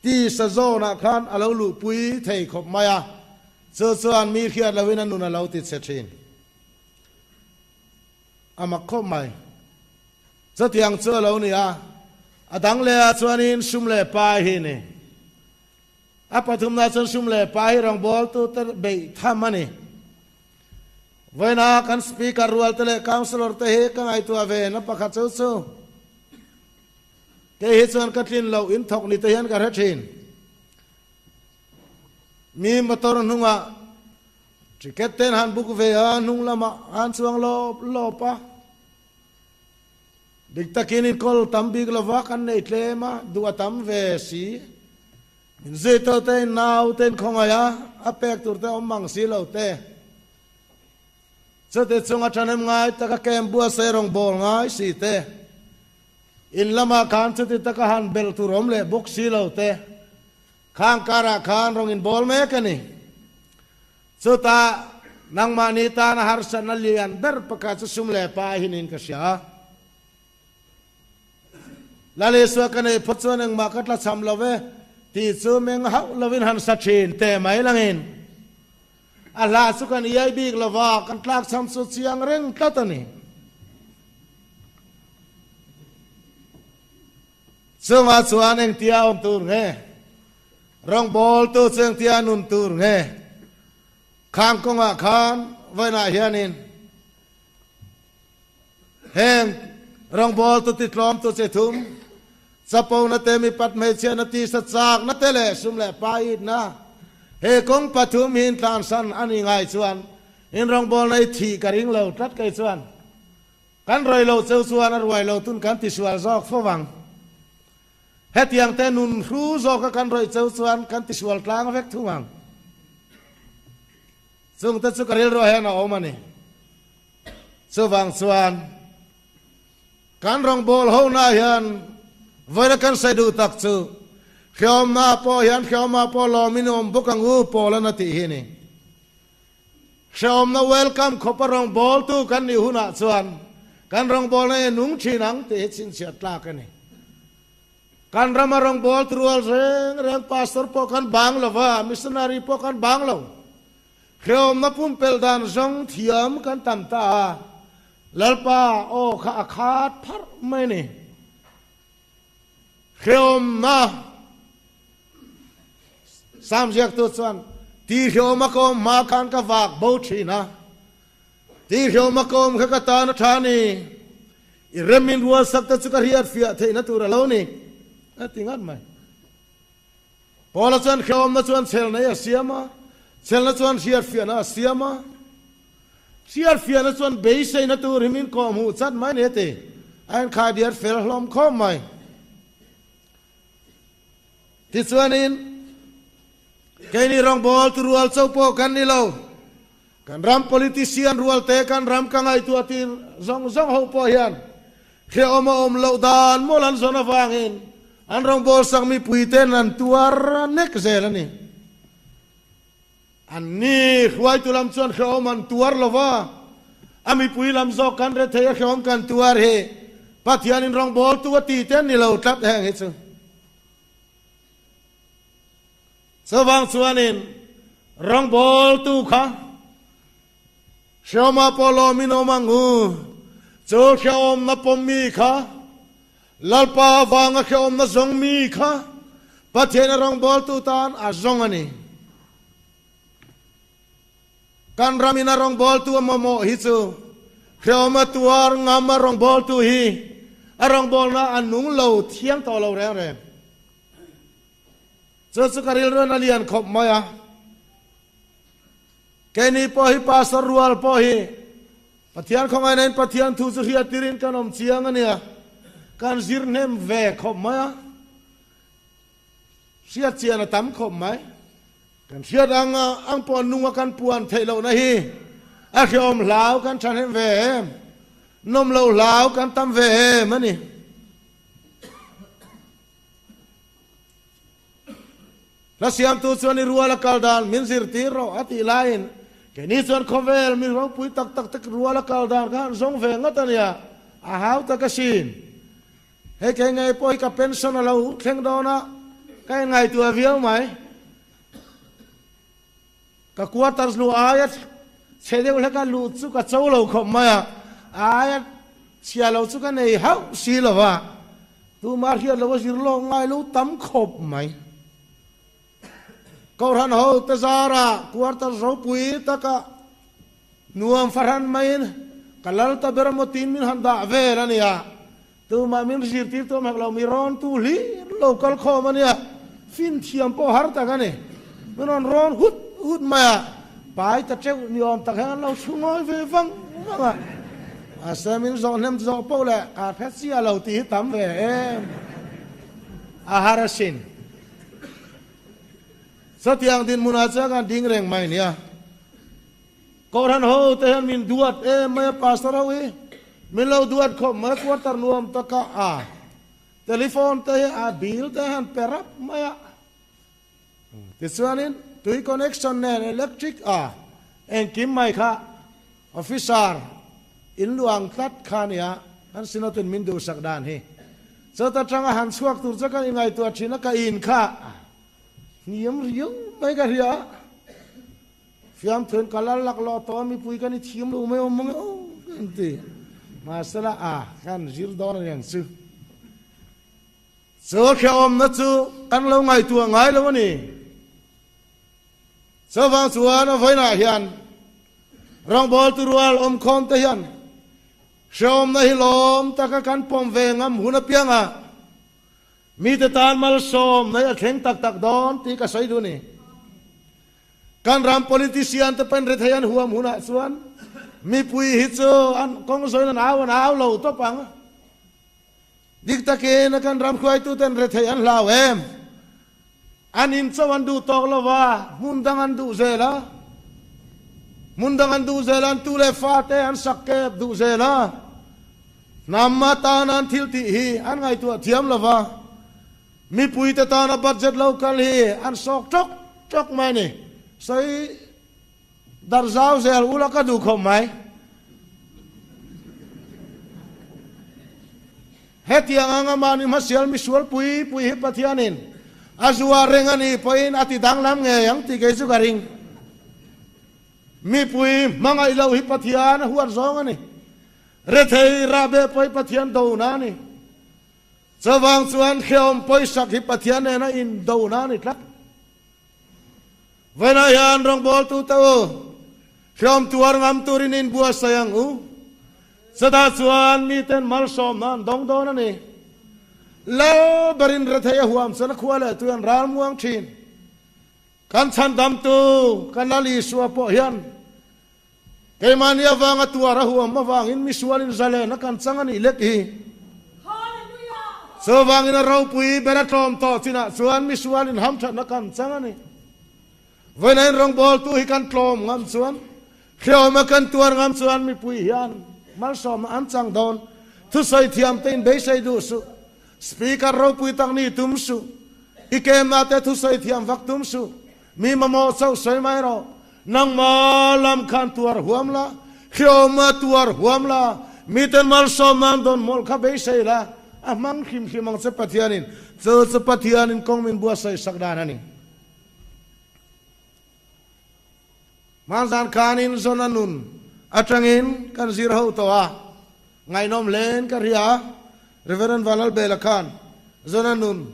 tisa zawnah khan a lo luhpui thei khawp mai a, chu chuan mi hriat loin a nun a lo ti chhe thin. A mak khawp mai. Chutiang chu a lo ni a, a dang leh ah chuanin sum leh pai hi ni. A pathumna chuan sum leh pai hi rawngbawltute beih tham a ni. Vawiina kan Speaker rualte leh Councillor te hi ka ngaihtuah ve na pakhat chu chu kei hi chuan ka tlin loh in thawk ni te hian ka hre thin. Mi motor hnungah ticket ten han book ve a, hnung lamah an chuang lawp lawp a. Dik takin inkawl tam bik lova kan nei tlem a, duh a tam ve si. Min zui tawh te in nau te in khawngaih a, a pek tur te awm mang si lo te. Chute chunga thahnem ngai taka camp buatsaih rawn bawl ngai si te. In lamah khan chuti taka han belh tur awm leh bawk si lo te. Khang karah khan rawn inbawl mek a ni. Chutah, nangmahni tana harsatna lian ber pakhat chu sum leh pa hinin ka hria a. Lal Isua ka neih phawt chuan engmah ka tlachham lo ve tih chu meng hauh lovin han sa thin teh mai langin a hla chu kan iai bik lo va, kan tlakchham chu chiang reng tlat a ni. Chungah chuan engtia awm tur nge? Rawngbawltu chu engtia nun tur nge? Khang kawngah khan vawiinah hianin heng rawngbawltu titlawmtu chi thum, chapona te, mipat hmeichhiatna, tisa chakna te leh sum leh paitna, he kawng pathum hi intlansan a ni ngai chuan in rawngbawlna i thih ka ring lo tlat kei chuan. Kan ruai lo cheu chuan a ruai lo tun kan tisual zawk fo vang. Hetiang te nun hru zawka kan ruai cheu chuan kan tisual tlang vek thung ang. Chung te chu ka rilru hian a awm a ni. Chuvang chuan kan rawngbâwl hona hian vawiina kan sawi duh tak chu hreawmna pawh hian hreawmah pawh lawmin awm bawk ang u Paul-an a tih hi a ni. Hrehawmna welcome khawpa rawngbawltu kan nih hunah chuan kan rawngbawlna hi a nung thin ang tih hi chhinchhiah tlak a ni. Kan rama rawngbawltu rual reng reng pastor pawh kan bang lo va, missionary pawh kan bang lo. Hrehawmna pumpelh dan zawng thiam kan tam ta a, Lalpa aw kha a khat pharh mai a ni. Hrehawmna Sam ziaktu chuan, Ti hrehawma ka awm hma khan ka vak bo thin a, ti hrehawma ka awm kha ka tan a tha a ni, i rem in rualsak te chu ka hriat fiah theihna tur a lo ni, a ti ngat mai. Paula chuan hrehawmna chuan chhelna hi a siam a, chhelna chuan hriat fiahna a siam a, hriat fiahna chuan beiseina tur hi min kawhhmuh chat mai a ni a ti. A inkhaidiat fel hlawm khawp mai. Tichuanin, keini rawngbâwl tu rual cho pawh kan ni lo. Kan ram politician rualte, kan ram ka ngaihtuah tir zawng zawng ho pawh hian hrehawm a awm loh dan mawl an zawn avangin an rawngbâwl sak mipuite'n an tuar nek zel a ni. Anni hruaitu lam chuan hrehawm an tuar lo va, a mipui lam zawk kan rethei a hrehawm kan tuar hi Pathianin rawngbawltu a ti te an ni lo tlat heng hi chu. Chuvang chuanin rawngbawltu kha hrehawmah pawh lawmin awm ang u, chu hrehawmna pawmmi kha Lalpa avanga hrehawmna zawng mi kha Pathian a rawngbawltu tan a zawng a ni. Kan ramin a rawngbawltu a mamawh hi chu hrehawm a tuar ngam a rawngbawltu hi a rawngbawlna a nung lo thiang tawh lo reng reng. Chu chu ka rilruan a lian khawp mai a. Keini pawh hi Pastor rual pawh hi Pathian khawngaihnain Pathian thu chu hriattirin kan awm chiang a nia, kan zir hnem ve khawp mai a, hriat chian a tam khawp mai. Kan hriat ang ang pawh nunga kan puan theih lohna hi a hreawm hlau kan thahnem ve em, nawm lo hlau kan tam ve em a ni. Hla siamtu chuan i rual a kal dan min zirtir rawh a tih laiin keini chuan khawvel mi ropui tak tak te rual a kal dan kha an zawng ve ngawt a nia, a hau tak asin. Hei kei ngei pawh hi ka pension a lo thleng dawn a, ka inngaihtuah viau mai. Ka quarters luh aia chhe deuh hlek a luh chu ka cho lo khawp mai a, a aia chhia lo chu ka nei hauh si lo va, tumah hriat lo a zir lawk ngai lo tam khawp mai. Kohhran ho te zara quarters ropui taka nuam fahran maiin ka lal ta ber emaw tiin min han dah vel a nia. Tumah min zirtir tu hmek lo, mi rawn tu hlir lo kal khawm a nia, fin thiam pawh har tak a ni. Min rawn rawn hut hut mai a, pai ta teuh ni awm tak hian an lo chhu ngawi ve vang vang a. Mahse min zawh hnem zawh poh leh ka hre chiah lo tih hi tam ve em a har asin. Chutiang dinhmunah chuan kan ding reng mai nia. Kohhran ho te hian min duat em mai a, Pastor ho hi min lo duat khawp mai a, quarter nuam taka a telephone te hi a bill te han pe rap mai a, tichuanin tui connection nen electric a engkim mai kha officer in luang tlat kha nia kan Synod in min duhsak dan hi. Chawt atanga han chhuak tur chu kan ingaihtuah thin a, ka in kha hniam riau mai ka hria a. Fiamthuin ka lal laklawh tawh a, mipui kan i thiam lo mai awm ang e aw ka inti. Mahsela a kan zir dawn a niang chu. Chu hrehawmna chu kan lo ngaihtuah ngai lo a ni. Chuvang chuan a vawiinah hian rawngbawltu rual awmkhawmte hian hrehawmna hi lawm taka kan pawm ve ngam hun apiangah mite tan malsawmna hi a thleng tak tak dawn tih ka sawi duh a ni. Kan ram politician te pen rethei an huam hunah chuan mipui hi chu an kawng zawiin an au an au lo tawp ang. Dik takin a kan ram hruaitu ten rethei an hlau em? An in chauh an duh tawk lo va, hmun dang an duh zel a. Hmun dang an duh zel a, an tu leh fa te an sak kep duh zel a. Hnam atan an thil tih hi an ngaihtuah thiam lo va. Mipuite tana budget lo kal hi an sawk tawk tawk mai a ni. Sawi darh zau zel ula ka duh khawp mai. Hetiang anga mahni hmasial misual pui pui hi Pathianin a zuar reng a nih pawhin a ti danglam ngei ang tih kei chu ka ring. Mipui hmangaih loh hi Pathian a huat zawng a ni. Rethei rahbeh pawh hi Pathian dona a ni. Chuvang chuan hrehawm pawisak hi Pathian nena indona a ni tlat. Vawiinah hian rawngbawltute u, hrehawm tuar ngam turin inbuatsaih ang u. Chutah chuan miten malsawmna an dawng dawn a ni. Lal berin rethei a huam chuan a khua leh tui an ral muang thin. Kan chhandamtu, kan Lal Isua pawh hian Keimahni avanga tuar a huam avangin misualin zalen a kan chang a nih lek hi. Chuvangin a ropui ber a tlawm tawh chinah chuan misualin hamthatna kan chang a ni. Vawiin rawngbawltu hi kan tlawm ngam chuan, hrehawma kan tuar ngam chuan mipui hian malsawmna an chang dawn. Thusawi thiamte in beisei duh suh. Speaker ropui tak ni tum suh. I kemna te thusawi thiam vak tum suh. Mi mamawh chauh sawi mai rawh. Nangma lam khan tuar huam la, hrehawma tuar huam la, miten malsawm nan dawn mawlh kha beisei la, a hmang hrim hrim ang che Pathianin. Chu chu Pathianin kawng min buatsaih sak dan a ni. Hmanzan khanin Zona nun atangin kan zir ho tawh a, ngaihnawm hlein ka hria a, Reverend Vanlalbela khan Zona nun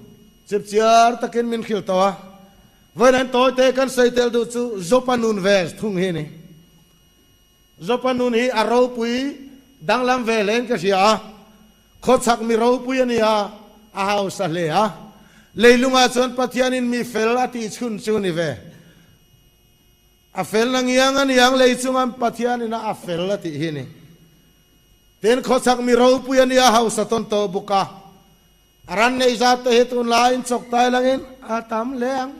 chipchiar takin min hrilh tawh a, Vawiin tawi te kan sawi tel duh chu Zopa nun ve thung hi a ni. Zopa nun hi a ropui danglam ve hlein ka hria a, khawchhak mi ropui a ni a, a hausa hle a. Leilungah chuan Pathianin mi fel a tih chhun chu ni ve. A fel na ngiang a niang lei chunga Pathianin a a fel a tih hi a ni. Tin, khawchhak mi ropui a ni a, hausa tawn tawh bawk a. A ran nei zat te hi tunlaiin chawk tai langin a tam hle ang.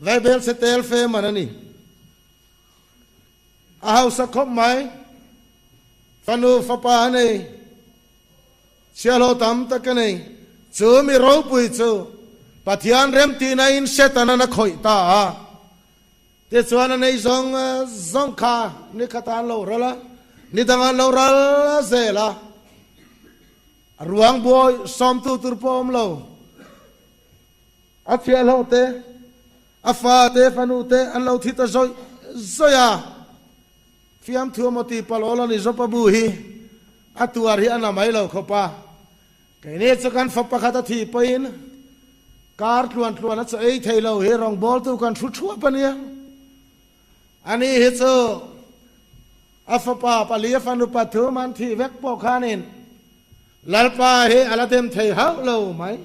Vaibel chhe tel fe man a ni. A hausa khawp mai. Fanu fapa a nei. Chhiahhlawh tam tak a nei. Chu mi ropui chu Pathian remtihna in Setana a khawih ta a. Tichuan a nei zawng zawng kha ni khatah an lo ral a, ni dangah an lo ral zel a. A ruang buai sawmtu tur pawh awm lo. A thiahhlawh te, a fa te, fanu te an lo thi ta zawih zawih a. Fiamthu emaw ti palh awl a ni Zopa bu hi a tuar hi a na mai lo khawp a. Keini chu kan fa pakhat a thih pawhin kar tluan tluan a chaw ei thei lo hi rawngbawltu kan thu thuap a nia. Ani hi chu a fapa pali a fanu pathum an thih vek pawh khanin Lalpa hi a la dem thei hauh lo mai.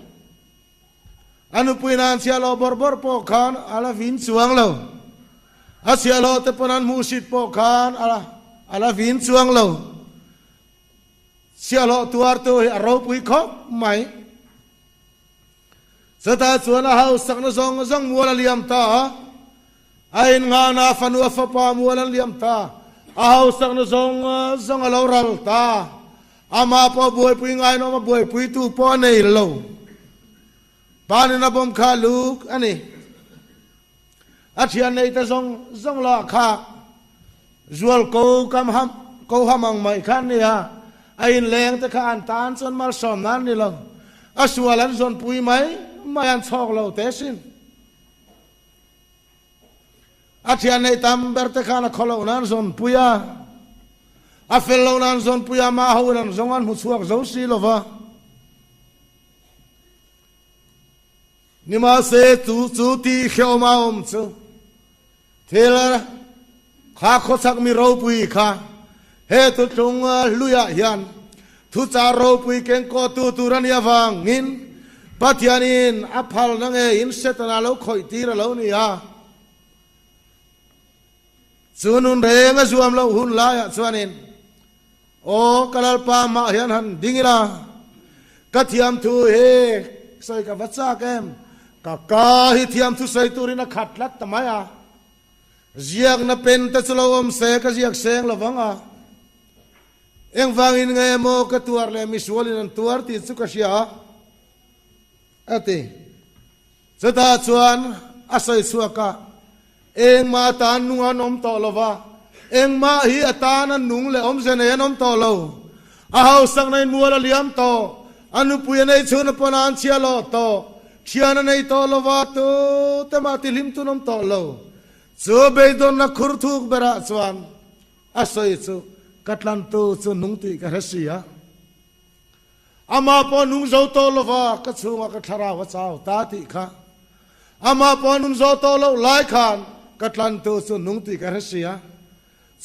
A nupui nan chhiahhlawh bawrh bawrh pawh khan a la vin chuang lo. A chhiahhlawh te pawn an hmuhsit pawh khan a la vin chuang lo. Chhiahhlawh tuartu hi a ropui khawp mai. Chutah chuan a hausakna zawng zawng mual a liam ta a, a innghahna a fanu a fapa mual an liam ta, a hausakna zawng zawng a lo ral ta. Amah pawh buaipui ngainawm a buaipuitu pawh a nei lo. Panin a bawm kha luk a ni. A thian nei ta zawng zawng lah kha zual ko kam ham ko ham ang mai kha an ni a, a inleng te kha an tan chuan malsawm nan ni lo. A sual an zawnpui mai mai an chhawk lo te sin. A thian nei tam ber te khan a khaw loh nan zawnpui a, a fel loh nan zawnpui a, mah ho in an zawng an hmu chhuak zo si lo va. Nimahse chu chu tih hrehawm a awm chu thil kha khawchhak mi ropui kha he thuthlung hluiah hian thuchah ropui kengkawhtu tur a nih avangin Pathianin a phalna ngeiin Setana lo khawih tir a lo ni a. Chu nun reng a zuam loh hun laiah chuanin Aw ka Lalpa mah hian han ding ila, ka thiamthu hi sawi ka va chak em? Ka ka hi thiamthu sawi turin a khat tlat ta mai a, ziakna pen te chu lo awm se ka ziak seng lo vang a, engvangin nge emaw ka tuar leh misualin an tuar tih chu ka hria a, a ti. Chutah chuan a sawi chhuak a, Engmah atan nung an awm tawh lo va, engmah hi atan an nung leh awmze nei an awm tawh lo. A hausakna in mual a liam tawh, a nupui a nei chhun a pawn a an chhia lawh tawh, thian a nei tawh lo va, tu te mah tihlim tun awm tawh lo. Chu beidawnna khur thuk berah chuan a sawi chu, Ka tlantu chu nung tih ka hre si a. Amah pawh nung zo tawh lo va, ka chhungah ka thlarau a chau ta tih kha. Amah pawh nung zo tawh loh lai khan ka tlantu chu nung tih ka hre si a.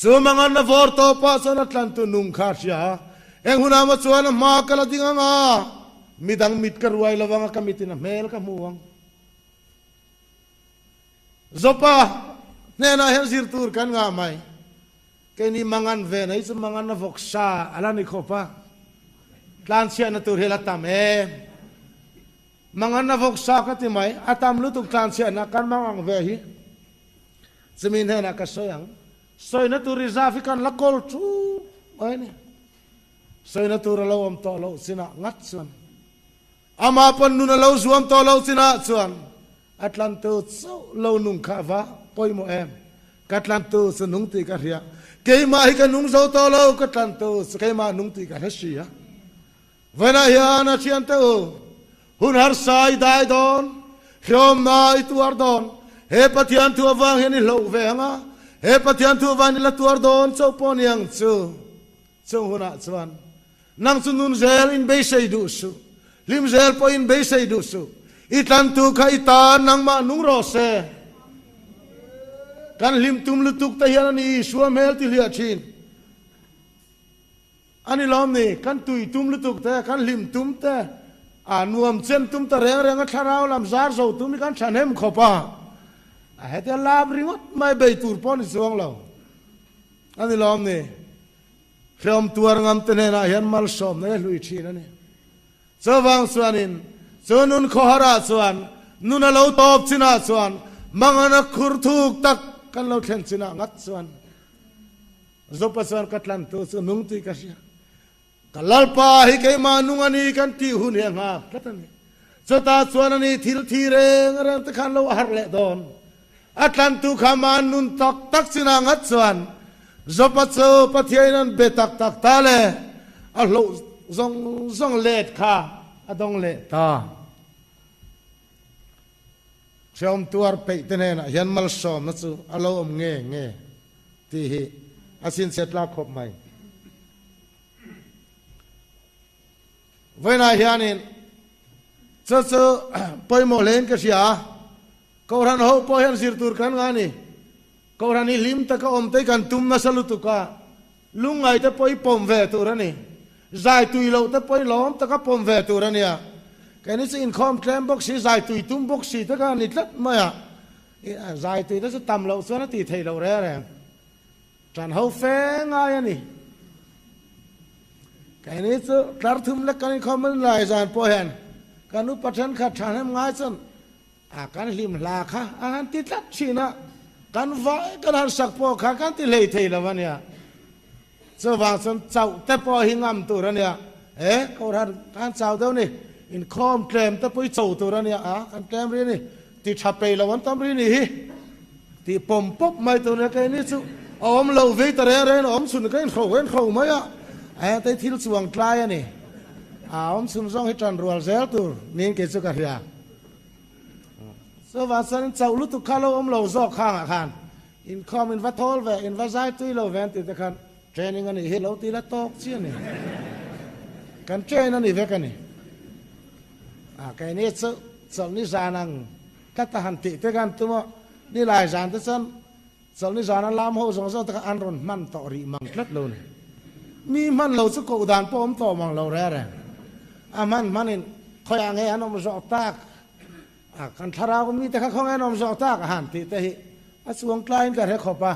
Chu mangan a vawr tawh pah chuan a tlantu nung kha a hria a. Eng hunah maw chuan a hma ka la ding ang a, midang mit ka ruai lo ang a, ka mitin a hmel ka hmu ang. Zopa hnenah hian zir tur kan ngah mai. Keini mangan ve nei chu mangan a vawk sa a la ni khawp a, tlanchhiahna tur hi a la tam em. Mangan a vawk sa ka ti mai, a tam lutuk tlanchhiahna kan mangang ve hi. Chumi hnenah ka sawi ang, sawina tur reserve hi kan la kawl thup mai a ni. Sawina tur a lo awm tawh loh chinah ngat chuan, amah pawn nun a lo zuam tawh loh chinah chuan, A tlantu chauh lo nung kha va pawimawh em? Ka tlantu chu nung tih ka hria. Keimah hi ka nung zo tawh lo, ka tlantu chu keimah nung tih ka hre si a. Vawiinah hian a thiante u, hun harsa i dai dawn, hreawmna i tuar dawn, he Pathian thu avang hian i hloh ve ang a, he Pathian thu avangin i la tuar dawn chauh pawh ni ang chu. Chung hunah chuan nang chu nun zel in beisei duh suh, hlim zel pawh in beisei duh suh, i tlantu kha i tan nangmah nung rawh se. Kan hlim tum lutuk te hian a ni Isua hmel ti hliah thin. A ni lawm ni, kan tui tum lutuk te, kan hlim tum te, a nuam chen tum ta reng reng a thlarau lam zar zo tum hi kan thahnem khawp a, a hetia lap ringawt mai bei tur pawh ni chuang lo. A ni lawm ni. Hrehawm tuar ngam te hnenah hian malsawmna hi a hlui thin a ni. Chuvang chuanin chu nun khawharah chuan nun a lo tawp chinah chuan mangana khur thuk tak kan lo thlen chinah ngat chuan Zopa chuan ka tlantu chu nung tih ka hria. Ka Lalpa hi keimah nung a ni kan tih hun hi a nghak tlat a ni. Chutah chuan a ni thil thi reng reng te khan lo a harh leh dawn. A tlantu kha man nun tak tak chinah ngat chuan Jopa chu Pathiain an be tak tak ta le a hloh zawng zawng let kha a dawng leh ta. Hrehawm tuar peih te hnenah hian malsawmna chu a lo awm nge nge tih hi a chhinchhiat tlak khawp mai. Vawiinah hianin chu chu pawimawh hlein ka hria a, Kohhran ho pawh hian zir tur kan ngah a ni. Kohhran hi hlim taka awm te hi kan tum nasa lutuk a, lungngai te pawh hi pawm ve tur a ni. Zai tui loh te pawh hi lawm taka pawm ve tur a nia. Keini chu inkhawm tlem bawk si, zai tui tum bawk si te kha a ni tlat mai a. Zai tui te chu tam loh chuan a tih theih loh reng reng. Ṭan ho fe ngai a ni. Keini chu tlar thum lek kan inkhawm a ni lai zan pawh hian kan upa ṭhenkhat ṭhahnem ngai chuan a kan hlim hla kha a han ti tlat ṭhin a, kan vai kan han sak pawh kha kan ti hlei thei lo a nia. Chuvang chuan chauh te pawh hi ngam tur a nia. E, Kohhran kan chau deuh ni, inkhawm tlem te pawh hi cho tur a nia, a kan tlem rih a ni. Ti tha pei lo an tam ri ni hi. Ti pawm pawp mai tur nia keini chu a awm lo vei ta reng reng a awm chhun ka inhro ka inhro mai a, a hete thil chuang tlai a ni. A awm chhun zawng hi tan rual zel tur niin kei chu ka hria. Chuvang chuan in chauh lutuk kha lo awm lo zawk khangah khan inkhawm in va thawl ve, in va zai tui lo ve an tih te khan training a nih hi lo ti la tawk chi a ni. Kan train a ni vek a ni. A keini chu chawlhni zan ang tlat a han tih te khan tum a, nilai zan te chuan chawlhni zan a lam ho zawng zawng te kha an rawn hman tawh rih mang tlat lo ni. Mi hman lo chu koh dan pawh awm tawh mang lo reng reng. A hman hmanin khawiah nge an awm zawh tak a, kan thlarau mite kha khawnge an awm zawh tak a han tih te hi a chuang tlaiin ka hre khawp a,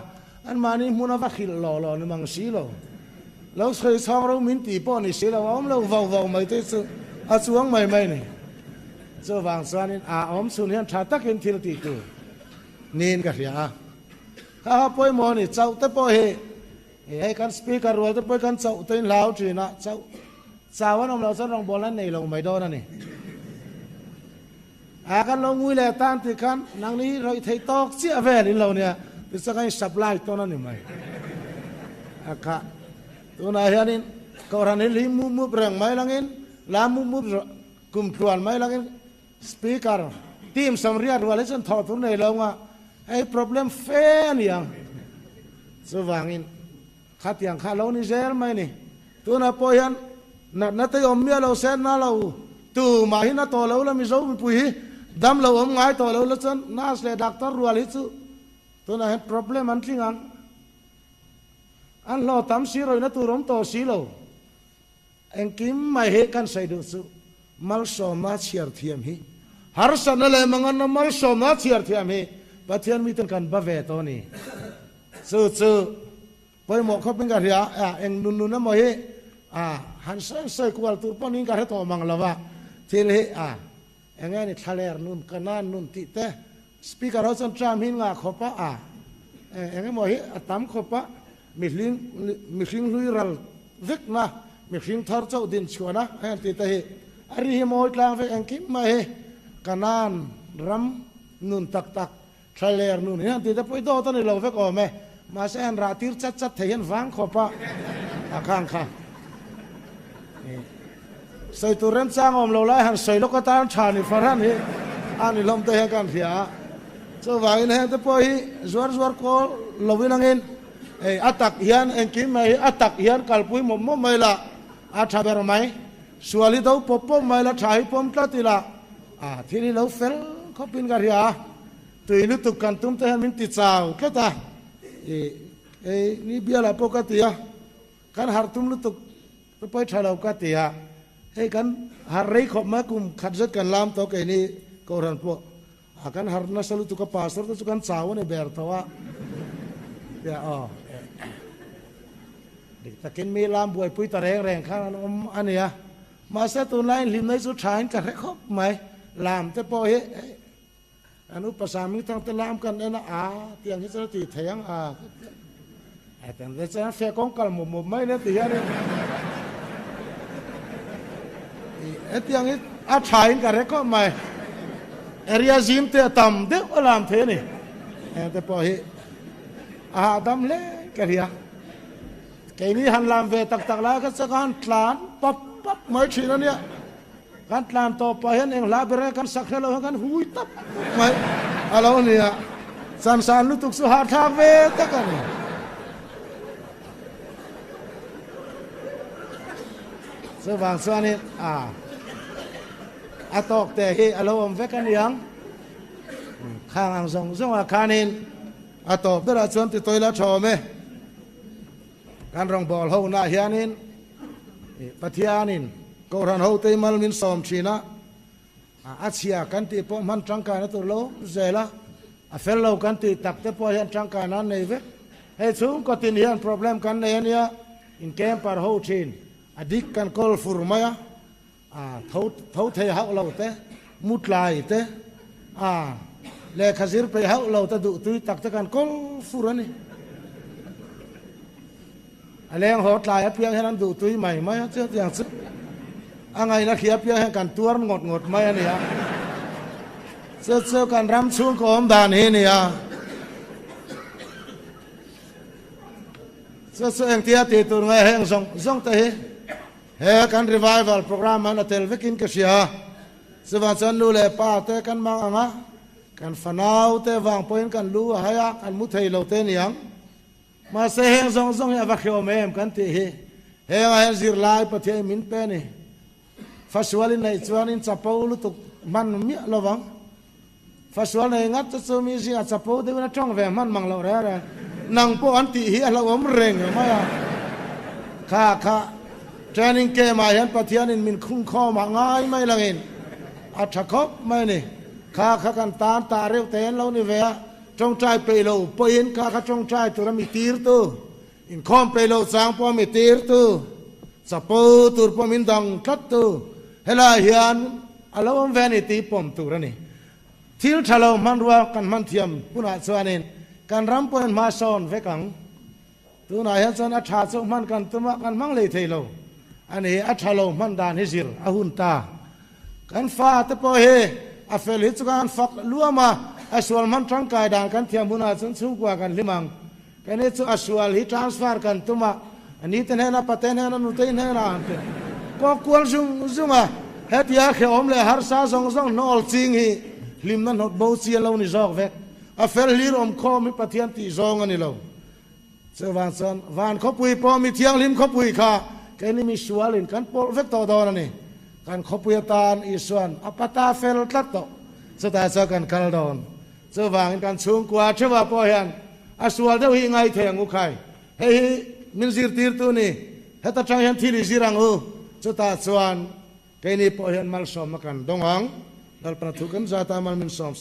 anmahni hmun a va hrilh lawh lawh ni mang si lo. Lo sawi chhawng ro min tih pawh ni si lo, a awm lo vau vau mai te chu a chuang mai mai ni. Chuvang chuanin a awm chhun hian tha takin thil tih tur niin ka hria a. Kha ha pawimawh a ni, chauh te pawh hi hei kan speaker rual te pawh hi kan chauh te in hlau thin a, chauh chau an awm loh chuan rawngbawlna an nei lo mai dawn a ni. A kan lo ngui leh tan tih khan nangni hi rawih theih tawk chiah vel in lo nia, tichuan kan in supply tawn a ni mai. A kha tunah hianin Kohhran hi hlim mup mup reng mai langin, la mup mup kum tluan mai langin Speaker team samriat rual hi chuan thawh tur nei lo nga hei problem fe a ni ang. Chuvangin khatiang kha lo ni zel mai ni. Tunah pawh hian natna te awm miah lo se na lo tu mah hi na tawh lo la Mizo mipui hi dam lo awm ngai tawh lo la chuan nurse leh doctor rual hi chu tunah hian problem an tling ang. An hlawh tam si rawihna tur awm tawh si lo. Engkim mai hi kan sawi duh chu malsawmna chhiar thiam hi harsatna leh manganna malsawmna chhiar thiam hi Pathian miten kan ba ve tawh a ni. Chu chu Pawimawh khawpin ka hria a, eng nun nun emaw hi a han sawi sawi kual tur pawh niin ka hre tawh mang lo va, thil hi a eng nge ni thlaler nun, kanan nun tih te speaker ho chuan tram hi ngah khawp a, a eng emaw hi a tam khawp a, mihling mihring hlui ral vekna, mihring thar chauh din chhuahna heng tih te hi a ri hi mawi tlang vek engkim mai hi kanan ram nun tak tak Thlaler nun hian tih te pawh i dawt a ni lo vek awm e. Mahse han rah tir chat chat thei hian vang khawp a a khang kha. Sawi tur remchang awm lo lai han sawi lawk atan tha ni farhan hi a ni hlawm te hian kan hria a. Chuvangin heng te pawh hi zuar zuar kawl lovin angin hei a tak hian engkim mai hi a tak hian kalpui mawp mawp mai la a tha ber mai. Sual hi do pawp pawp mai la tha hi pawm tlat ila. A thil hi lo fel khawpin ka hria a, tui lutuk kan tum te hian min ti chau tlat a, i hei ni bialah pawh ka ti a, kan harh tum lutuk te pawh hi tha lo ka ti a, hei kan harh rei khawp mai kum khat zet kan lam tawh keini Kohhran pawh a kan harh nasa lutuk a, pastor te chu kan chau a ni ber tawh a, tia aw dik takin mi lam buaipui ta reng reng khan an awm a nia. Mahse tunlaiin hlimna hi chu thain ka hre khawp mai. Lam te pawh hi an upa Sangmingthang te lam kan en a, a tiang hi chuan a ti thei ang a ka ti a. A tiang te chuan feh kawng kal mup mup mai nia ti hianin hetiang hi a thain ka hre khawp mai. Area zim te a tam deuh a lam thei a ni. Heng te pawh hi a hahdam hle ka hria. Keini han lam ve tak tak lai kha chu ka han tlan pap. pap mai thin a nia. Kan tlan tawh pah hian eng hla ber nge kan sak hre lo hian kan hui tap tap mai a lo ni a, chansan lutuk chu hahthlak ve tak a ni. Chuvang chuanin a a tawk te hi a lo awm vek a niang. Khang ang zawng zawngah khanin a tawp berah chuan ti tawila tha awm e. Kan rawngbâwl honaah hianin Pathianin Kohhran hote mal min sâwm ṭhîn a, a chhia kan tih pawh hman ṭangkaina tûr lo zêl a, a fel lo kan tih tak te pawh hian ṭangkaina an nei vek. Hei chhûngkaw tin hian problem kan nei a nia, in camper ho ṭhîn, a dik kan kawl fur mai a, a tho tho thei hauh lo te, mu tlai te, a lehkha zir peih hauh lo te duh tui tak te kan kawl fur a ni. A leng haw tlai apiang hian an duh tui mai mai a, chutiang chu a ngaihna thli apiang hian kan tuar ngawt ngawt mai a ni a. Chu chu kan ram chhungkaw awm dan hi a ni a. Chu chu engtia tih tur nge heng zawng zawng te hi. He kan revival programme an a tel vekin ka hria. Chuvang chuan nu leh pa te kan mang ang a, kan fanau te vang pawhin kan lu a hai a, kan mu thei lo te niang. Mahse heng zawng zawng hi a va hreawm em kan tih hi hengah hian zirlai Pathian min pe a ni. Fasual in neih chuan in chapo lutuk hman miah lo vang. Fasual nei ngat chu chu mi zingah chapo deuhin a tawng ve hman mang loh reng reng. Nang pawh an tih hi a hlauhawm reng mai a. Kha kha training camp ah hian Pathianin min khung khawm ah ngai mai langin a tha khawp mai a ni. Kha kha kan tan tah reuh te an lo ni ve a, tawngtai peih lo pawhin kha kha tawngtai tura mi tir tu, inkhawm peih lo chang pawh mi tir tu, chapo tur pawh min dang tlat tu helai hian A lo awm ve a ni tih pawm tur a ni. Thil tha lo hmanrua kan hman thiam hunah chuanin kan ram pawhin hma sawn vek ang. Tunah hian chuan a tha chu hman kan tum a, kan hmang lei thei lo a ni. A tha lo hman dan hi zir a hun ta. Kan fa te pawh hi a fel hi chu kan fak luam a, a sual hman tangkai dan kan thiam hunah chuan chhungkua kan hlim ang. Kani chu a sual hi transfer kan tum a, a ni te hnena, pate hnena, nutei hnena an ti kawk kual zung zung a, hetia hrehawm leh harsa zawng zawng hnawl ching hi hlimna hnawt bo chi an lo ni zawk vek. A fel hlir awm khawm hi Pathian tih zawng a ni lo. Chuvang chuan van khawpui pawh mi thianghlim khawpui kha keini mi sualin kan pawlh vek tawh dawn a ni. Kan khawpui atan Isuan a pata fel tlat tawh. Chutah chuan kan kal dawn. Chuvangin kan chhungkua theuhah pawh hian a sual deuh hi i ngaithei ang u khai. Hei hi min zirtirtu ni, heta tang hian thil i zir ang u. Chutah chuan keini pawh hian malsawmna kan dawng ang. Lalpana thu kan zata mal min sawm.